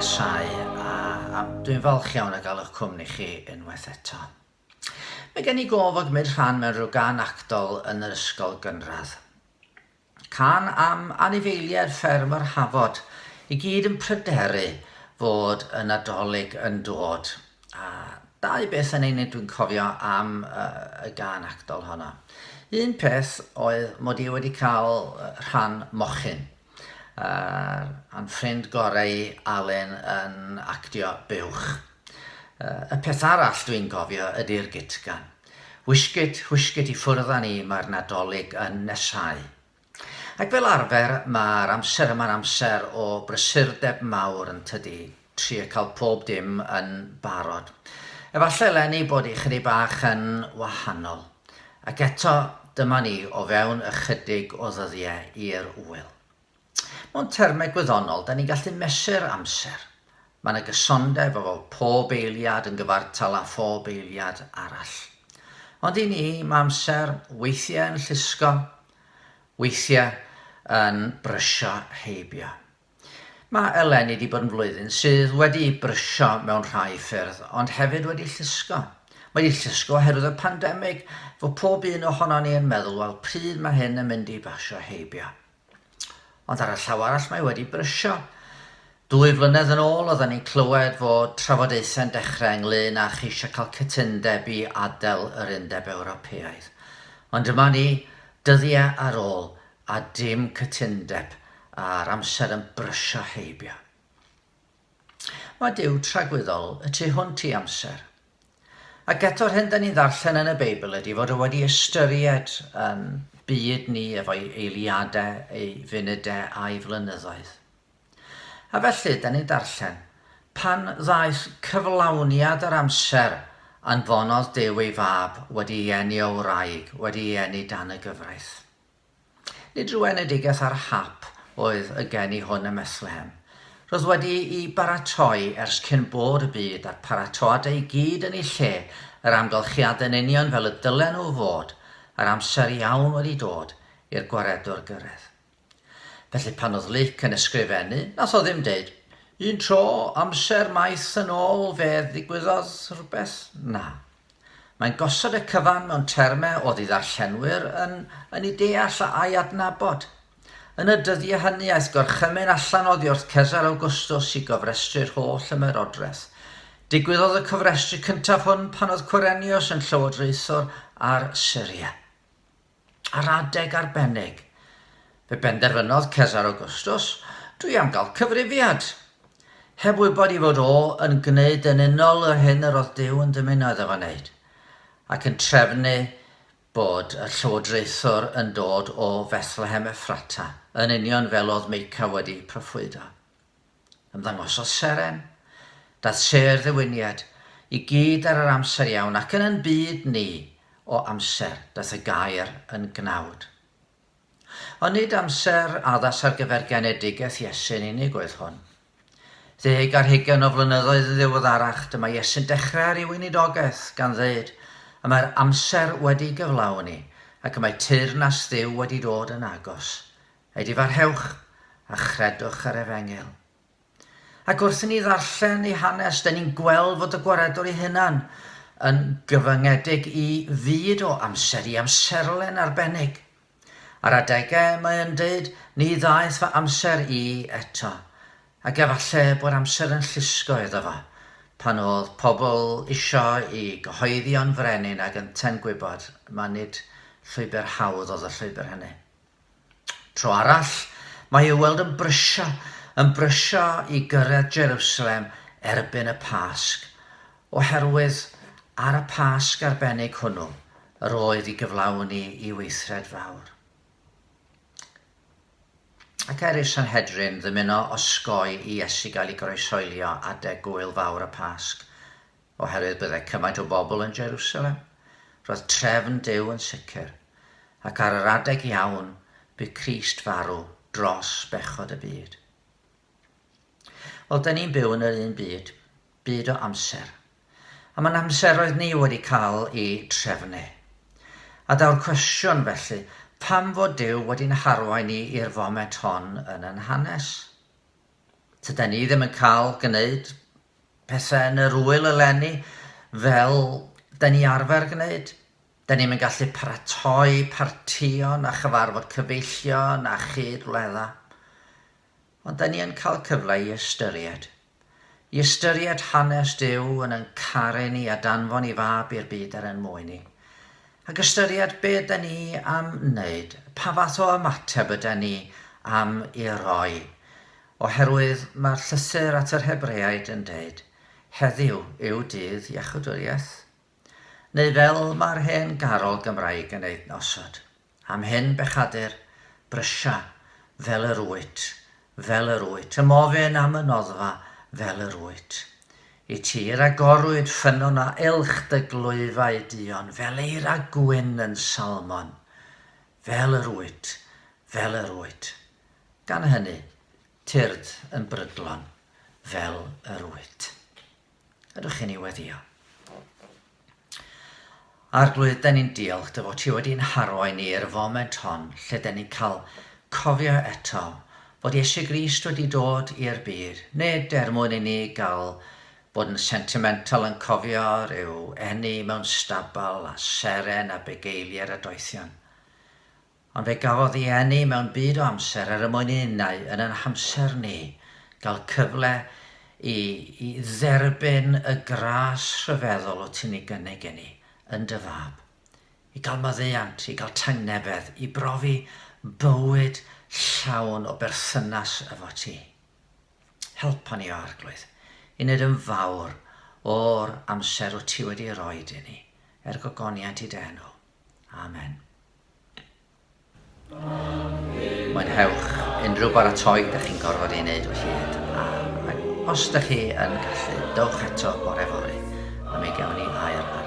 nesáu a, a dwi'n falch iawn o gael eich cwmni chi unwaith eto. Mae gen i gof o gymryd rhan mewn rhyw gân actol yn yr ysgol gynradd. Cân am anifeiliaid fferm yr Hafod, i gyd yn pryderu fod y Nadolig yn dod. A dau beth yn unig dwi'n cofio am y gân actol honno. Un peth oedd mod i wedi cael rhan mochyn. A'n ffrind gorau i, Alun, yn actio buwch. Y peth arall dwi'n gofio ydy'r gutgan. Wishgit, wishgit i ffwrdd â ni, mae'r Nadolig yn nesáu. Ac fel arfer, mae'r amser yma'n amser o brysurdeb mawr yn tydi, trio cael pob dim yn barod. Efallai eleni bod hi chydig bach yn wahanol. Ac eto, dyma ni o fewn ychydig o ddyddiau i'r ŵyl. Mewn termau gwyddonol, da ni'n gallu mesur amser. Mae yna gysondeb efo pob eiliad yn gyfartal â phob eiliad arall. Ond i ni, mae amser weithiau yn llusgo, weithiau yn brysio heibio. Mae eleni wedi bod yn flwyddyn sydd wedi brysio mewn rhai ffyrdd, ond hefyd wedi llusgo. Mae wedi llusgo oherwydd y pandemig, fod pob un ohono ni yn meddwl, wel, pryd mae hyn yn mynd i basio heibio? Ond ar y llaw arall mae wedi brysio. Dwy flynedd yn ôl oedden ni'n clywed fod trafodaethau'n dechrau ynglyn â cheisio cael cytundeb i adael yr Undeb Ewropeaidd. Ond dyma ni, dyddiau ar ôl, a dim cytundeb, a'r amser yn brysio heibio. Mae Duw tragwyddol y tu hwnt i amser. Ac eto'r hyn da ni'n ddarllen yn y Beibl ydy fod o wedi ystyried yn byd ni efo'i eiliadau, ei funudau a'i flynyddoedd. A felly, da ni'n darllen, pan ddaeth cyflawniad yr amser, anfonodd Duw ei fab wedi ei eni o wraig, wedi ei eni dan y gyfraith. Nid rhyw enedigaeth ar hap oedd y geni hwn ym Methlehem. Roedd wedi'i baratoi ers cyn bod y byd a'r paratoadau i gyd yn eu lle, yr amgylchiadau'n union fel y dylen nhw fod, a'r amser iawn wedi dod i'r Gwaredwr gyrraedd. Felly pan oedd Luc yn ysgrifennu, nath o ddim deud, Un tro, amser maith yn ôl, fe ddigwyddodd rhywbeth. Na. Mae'n gosod y cyfan mewn termau oedd ei ddarllenwyr yn yn ei deall a'i adnabod. Yn y dyddiau hynny aeth gorchymyn allan oddi wrth Cesar Augustus i gofrestru'r holl ymerodraeth. Digwyddodd y cofrestru cyntaf hwn pan oedd Cwerenius yn llywodraethwr ar Syria. Ar adeg arbennig, fe benderfynodd Cesar Augustus, Dwi am gael cyfrifiad! Heb wybod ei fod o yn gwneud yn unol yr hyn yr oedd Duw yn dymuno iddo fo wneud, ac yn trefnu bod y llywodraethwr yn dod o Fethlehem Ephrata, yn union fel oedd Meica wedi proffwydo. Ymddangosodd seren, daeth sêr ddewiniad, i gyd ar yr amser iawn, ac yn yn byd ni o amser, daeth y gair yn gnawd. Ond nid amser addas ar gyfer genedigaeth Iesu yn unig oedd hwn. Ddeg ar hugain o flynyddoedd yn ddiweddarach, dyma Iesu'n dechrau ar ei weinidogaeth, gan ddweud, Y mae'r amser wedi gyflawni, ac y mae teyrnas Dduw wedi dod yn agos. Edifarhewch a chredwch yr Efengyl. Ac wrth i ni ddarllen ei hanes, dyn ni'n gweld fod y Gwaredwr ei hunan yn gyfyngedig i fyd o amser, i amserlen arbennig. Ar adegau mae yn dweud, ni ddaeth fy amser i eto. Ac efallai bod amser yn llusgo iddo fo, pan oedd pobl isio i gyhoeddi o'n frenin ac yntau'n gwybod, mae nid llwybr hawdd oedd y llwybr hynny. Tro arall, mae i'w weld yn brysio, yn brysio i gyrraedd Jerusalem erbyn y Pasg, oherwydd ar y Pasg arbennig hwnnw yr oedd i gyflawni i weithred fawr. Ac er i'r Sanhedrin ddymuno osgoi i Iesu gael ei groeshoelio adeg gŵyl fawr y Pasg, Oherwydd byddai cymaint o bobl yn Jerusalem, roedd trefn Duw yn sicr, ac ar yr adeg iawn bu Crist farw dros bechod y byd. Wel, da ni'n byw yn yr un byd, byd o amser. A mae'n amseroedd ni wedi cael eu trefnu. A daw'r cwestiwn felly, pam fod Duw wedi'n harwain ni i'r foment hon yn yn hanes? Tydan ni ddim yn cael gwneud pethau yn yr ŵyl eleni fel da ni arfer gwneud. Da ni'm yn gallu paratoi partïon a chyfarfod cyfeillion a chyd-wledda. Ond da ni yn cael cyfle i ystyried. I ystyried hanes Duw yn yn caru ni a danfon i fab i'r byd er ein mwyn ni. Ac ystyried be da ni am wneud, pa fath o ymateb yda ni am i roi. Oherwydd mae'r llythyr at yr Hebreaid yn deud, heddiw yw dydd iachawdwriaeth. Neu fel mae'r hen garol Gymraeg yn ei osod, Am hyn, bechadur, brysia, fel yr wyt, fel yr wyt, ymofyn am y noddfa, fel yr wyt. I ti yr agorwyd ffynnon a ylch dy glwyfau duon, fel eira gwyn yn Salmon, fel yr wyt, fel yr wyt. Gan hynny, tyrd yn brydlon, fel yr wyt. Ydych chi'n ei weddio? Arglwydd, da ni'n diolch dy fod ti wedi'n harwain ni i'r foment hon lle da ni'n cael cofio eto fod Iesu Grist wedi dod i'r byd, nid er mwyn i ni gael bod yn sentimental yn cofio rhyw eni mewn stabal a seren a bugeiliad a doethion, Ond fe gafodd ei eni mewn byd o amser er y mwyn i ninnau yn ein hamser ni gael cyfle i, i dderbyn y gras rhyfeddol o ti'n ei gynnig i ni yn dy fab. I gael maddeuant, i gael tangnefedd, i brofi bywyd llawn o berthynas efo ti. Helpa ni, o Arglwydd, i wneud yn fawr o'r amser wyt ti wedi roi i ni, er gogoniant i dy enw. Amen. Mwynhewch unrhyw baratoi da chi'n gorfod ei wneud o hyd. A, a os da chi yn gallu, dowch eto bore fory a mi gawn ni air arall.